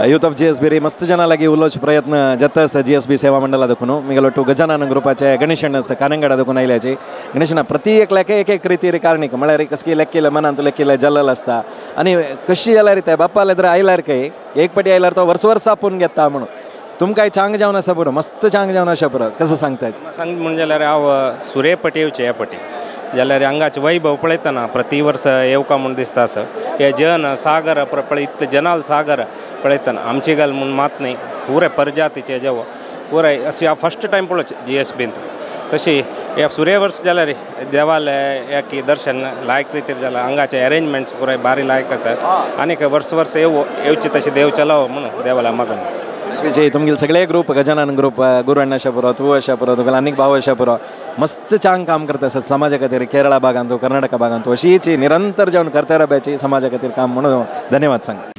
Youth of GSB रे मस्त जना लागी उलोवचो प्रयत्न जाता आसा जीएसबी सेवा मंडळा देखून मिगेलो टू गजानन ग्रुपाचे गणेशन आसा कानंगडा देखून आयल्याचे गणेशना प्रति एकल्याक एक एक रितीर कारणीक म्हळ्यार कसकी लेखिल्लें मनांत लेखिल्लें जल्लल आसता आनी कशी जाल्यार ते बाप्पाले तर आयल्यार काय एक पाटी आयल्यार तो वर्स वर्सा आपून घेता म्हणून तुमकां चांग जावन आसा पुरो मस्त चांग जावन आसा पुरो कसं सांगता सांग म्हण जाल्यार हांव सुरे पटी येवचे ह्या पटी जाल्यार हांगाचे वैभव पळयतना प्रति वर्स येवका म्हूण दिसता आसा हे जन सागर पळय इतले जनाल सागर पळयतना आमची गल म्हूण मात न्ही पुरे परजातीचे जेव पुराय अशी हांव फर्स्ट टायम पळोवचें जी एस बीन तशी हे सुर्य वर्स जाल्यार देवाले एक दर्शन लायक रितीर जाल्यार हांगाचे अरेंजमेंट्स पुराय बारी लायक आसा आनीक वर्स वर्स येवचे तशें देव चलावो म्हणून देवाला मागून जे तुमगेले सगळे ग्रुप गजानन ग्रुप गुरू अण्णा अशा पुरो तूं अशा पुरो तुगेले आनीक भाव अशा पुरो मस्त चांग काम करता आसा समाजा खातीर केरळा भागांत कर्नाटका भागांत अशीच निरंतर जावन करता रावपाची समाजा खातीर काम म्हणून धन्यवाद सांग.